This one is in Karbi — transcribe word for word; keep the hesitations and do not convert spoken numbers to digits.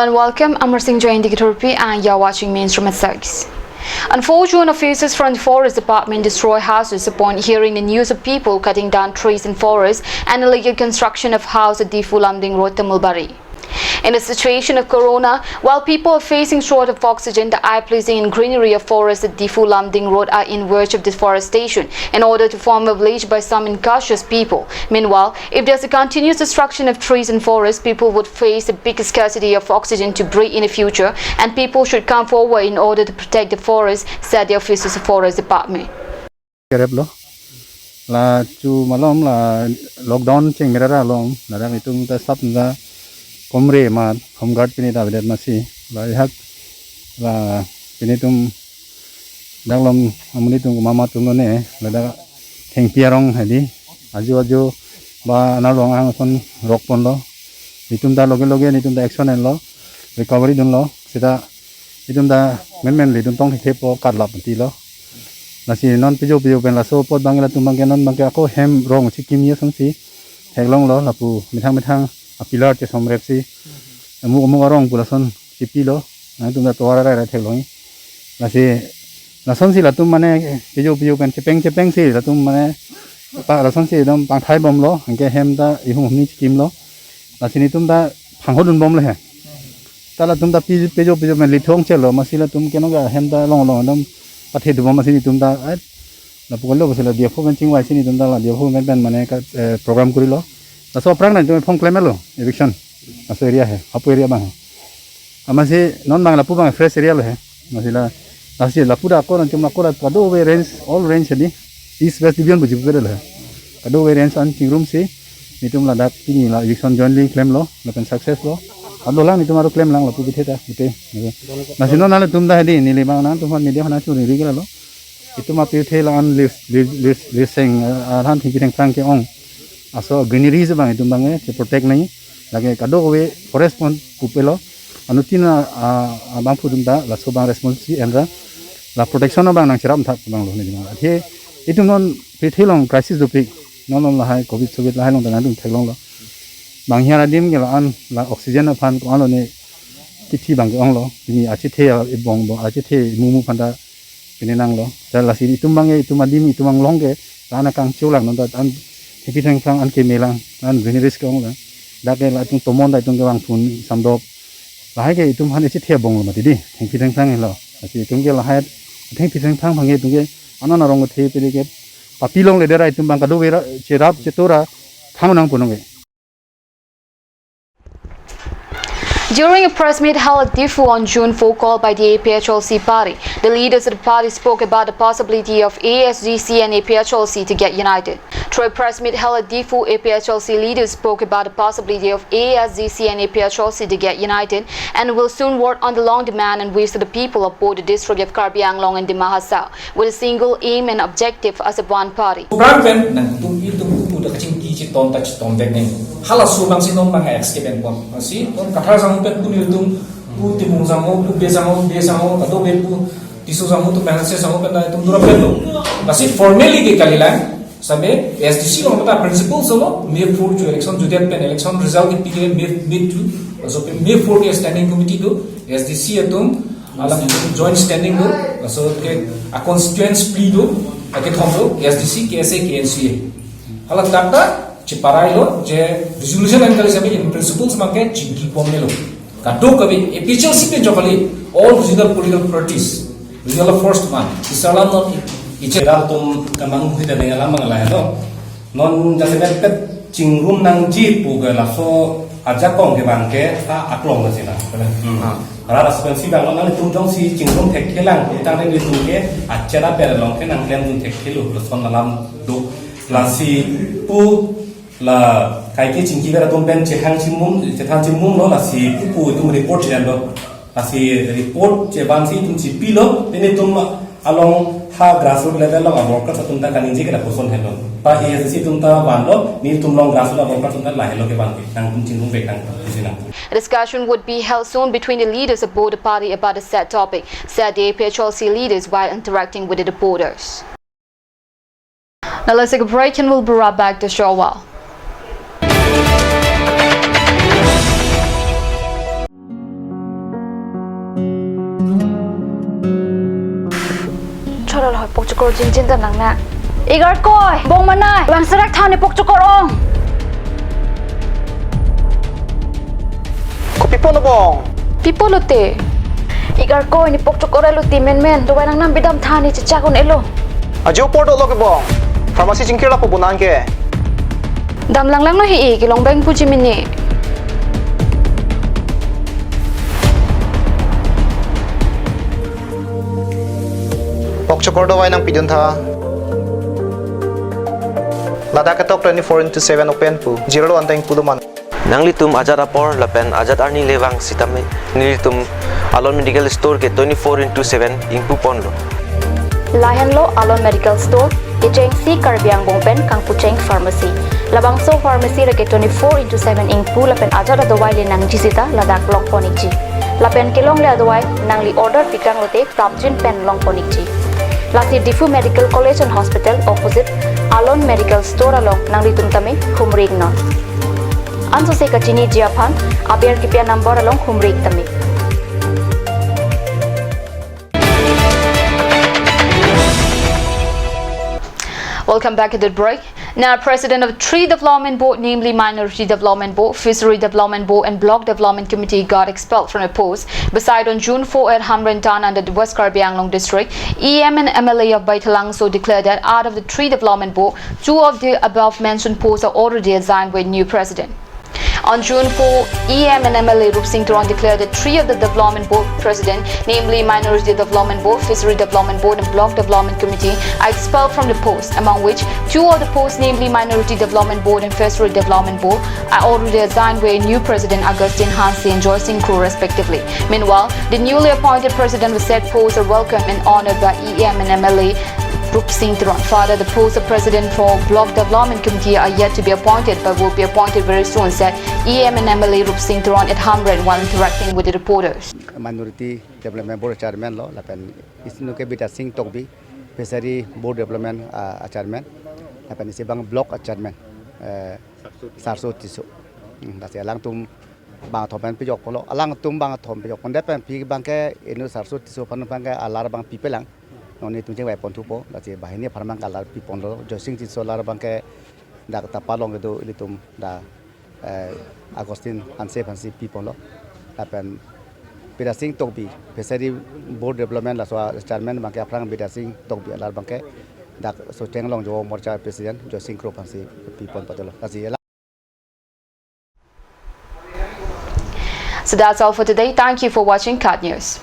And welcome, I'm Singh Jain Dikithurpi, and you're watching Mainstream at six. On four June, officers from the Forest Department destroy houses upon hearing the news of people cutting down trees in forest and illegal construction of house at Diphu Lumding Road, Tamulbari. In the situation of corona, while people are facing short of oxygen, the eye-pleasing and greenery of forest at Diphu Lumding Road are in verge of deforestation in order to form a village by some incautious people. Meanwhile, if there's a continuous destruction of trees and forests, people would face a big scarcity of oxygen to breathe in the future, and people should come forward in order to protect the forest, said the officers of Forest Department. Kerep lo. La chu malom la lockdown cheng mera ra long. La dak itum ta sap na komre ma home guard pini ta bedet masi. La ihak la pini tum dak long amonit atum mama atum lo ne. La dak thengpi arong hadi. Ajo ajo ba na long ang son rok pon lo. Itum ta loge loge itum ta action en lo. Recovery dun lo. Seta itum ta menmen le itum tong thekthepo karlap ti lo. Lasi non pijo pijo pen laso apot bang latum bang ke non bang ke ako hem rong chikim ye song si theklong lo lapu methang methang a pillar chesomrep si amuk amuk arong pu lason chipi lo. Na itum ta tovar rai rai theklong. Lasi lason si latum mane pijo pijo pen chepeng chepeng si latum mane pa lason si dom pangthai bom lo. Anke hem ta ihum hum ni chikim lo. Lasi nitum ta phangho dun bom le he. Ta latum ta pi pejo pejo pen lithong chelo masi latum keno ga hem ta long long dom pathe dum masi nitum ta ai lapu kalo masi la dia phu pen chingvai si nitum ta la dia phu pen pen mane ka eh, program kuri lo. Laso aphrang na itum phong klem lo eviction. Laso area he, hapu area bang he. Amasi non bang lapu bang fresh area lo he. Masi la lasi lapu da ko nantum la ko la kado we range all range di east west division buji pede lo he. Kado we range an chingrum si nitum ladak pini la eviction jointly klem lo lapen success lo. Ado lang nitum aro klem lang lapu bithe ta bute. Lasi non nale tum da hedi nili bang nangtum han media hana churi ri lo. Itum apirthe la an lis lis lis liseng han thengpi thengphrang ke ong. Aso greenery je bang itum bang e che protect nai. Lake kado we forest pon pupelo. Anuttin a abang phu dum da laso bang responsibility enra la protection abang nang cherap thak bang lo ne jima. Athe itum non pithe long crisis dopik. Non non lahai covid soviet lahai long tang adung theklong lo. Bang hiar adim ke la an la oxygen aphan ko an lo ne kithi bang ke ong lo. Ini achethe a ibong bong achethe mumu phanda pini nang lo. Lasi itum bang e itum adim itum anglong ke ta na kangchu lang non ta an thengpi thengphrang an keme lang an greeneries ke ong lang. Dak ke la itum tomon ta itum ke bang phun samdop. Lahai ke itum han isi thia bong lo mati di. Thengpi thengphrang lo. Lasi itum ke lahai thengpi thengphrang bang e itum ke anon arong the pede ke papi long le dera itum bang kado vera cherap chetora kham nang punong ke. During a press meet held at Diphu on June four called by the A P H L C party, the leaders of the party spoke about the possibility of A S D C and A P H L C to get united. Through a press meet held at Diphu, A P H L C leaders spoke about the possibility of A S D C and A P H L C to get united and will soon work on the long demand and wish of the people of both the district of Karbi Anglong and Dima Hasao with a single aim and objective as a one party. Program pen nangtum ilitum pu pu ta kachingki chitom ta chitom dek neng. Hala su bang si non bang escape en pon. Si non Kathar sang pen pu ilitum pu Timung sang pu Be sang pu Be sang kado be pu Tisso sang pu Mengse sang pen nangtum dura pen lo. Lasi formally ke kali lang. Sabe S D C long ta principle solo May four chu election jutdet pen election result ke pike May May chu. So May four ke standing committee do S D C atum alam joint standing do, so ke a constituent split do, ake thom do, S D C, K S A, K N C A. Hala tak ta chiparai lo je resolution an kali sabi in principles mangke chingki pom lo. Kado kabi A P H L C pen chokali all regional political parties, regional force man, isalam non iche. Ram tum kamang hui ta dengan lama ngalai lo. Non jase pet pet chingrum nangji pu ke laso ajakong ke bang ke ta aklong na sila. Hmm. Ara responsible lo nangtum jongsi chingrum thekthelang, tangte ilitum ke achera per long ke nangklem dun thekthelo, lason alam do. Lasi pu la kaike chingki ber atum pen chethang chimum, chethang chimum lo lasi pu pu itum report chedam lo. Lasi report cheban si itum chipilo, pini itum along ha grassroots level along a workers atum ta kaningje ke lapuson helo. Pa A S D C atum ta van lo, nelitum along grassroots a workers atum ta lahelo ke van ke. Nangtum chingrum pek nang, isi nang. A discussion would be held soon between the leaders of both the party about the said topic, said the A P H L C leaders while interacting with the reporters. Now let's take a break and we'll be right back to show a while. Chorol hoi pok chokor jinjin dam lang na. Ik Arkoi, bong manai, bang serak than ne pok chokor ong. Kopi pon bong? Pi pulote? Ik Arkoi, ne pok chokor elo ti menmen, dovai nangnam bidam than ne chechak un-elo. Ajo apor dolo ke bong. Pharmacy chingkir lapu bonan ke. Dam lang lang no hi, kelong bang puji mini. Pok chokor dovai nangpidun tha. Ladak ketok twenty-four into seven open pu. Zero one time pu do man. Nanglitum ajat apor lapen ajat arni le vang sitame nelitum Alon Medical Store ke twenty-four into seven ingpu ponlo. Lahenlo Alon Medical Store, kechengsi Karbi angbong pen kangpucheng pharmacy. Labangso pharmacy reke twenty-four into seven ingpu lapen ajat adovai le nangji sita ladak long pon ikji. Lapen kelongle adovai nangli order pikang lote prapjin pen long pon ikji. Lasi Diphu Medical College and Hospital opposite Alon Medical Store along nanglitum tame humri iknon. Ansose kachiniji aphan aber kipi a-number along humri ik tame. Welcome back to the break. Now, President of three development board, namely Minority Development Board, Fishery Development Board, and Block Development Committee, got expelled from the post. Beside, on June four at Hamren Tan under the West Karbi Anglong district, E M and M L A of Baithalangso declared that out of the three development board, two of the above mentioned posts are already assigned with new president. On June four, E M and M L A Rupsing Teron declared that three of the development board president, namely Minority Development Board, Fishery Development Board, and Block Development Committee, are expelled from the post, among which two of the posts, namely Minority Development Board and Fishery Development Board, are already assigned with new president Augustine Hanse and Joysing Kro respectively. Meanwhile, the newly appointed president of said posts are welcomed and honored by E M and M L A Rupsing Teron. Further, the post of president for Block Development Committee are yet to be appointed but will be appointed very soon, said E M and M L A Rupsing Teron at Hamren while interacting with the reporters. Minority Development Board Chairman lo, lapen isi nu ke Bidya Sing Tokbi, Fishery Board Development, ah, Chairman, lapen isi abang Block Chairman, eh, Sarso Tisso. Hmm, lasi alangtum bangkethom pen pejok ponlo, alangtum bangkethom pejok pon det pen pi abang ke inut Sarso Tisso aphan abang ke alar abang pipelang. Non netum chingvai pon thupo, lasi banghini aphan abang ke alar pi ponlo, Joysing Tisso alar abang ke dak Tapa along kedo ilitum dak, eh, Augustine Hanse aphansi pi ponlo. Lapen Bidya Sing Tokbi, Fishery Board Development laso a-chairman abang ke aphrang Bidya Sing Tokbi alar abang ke dak Socheng Longjong Morcha president Joysing Kro aphansi pi pon patelo. Lasi So that's all for today. Thank you for watching KAT News.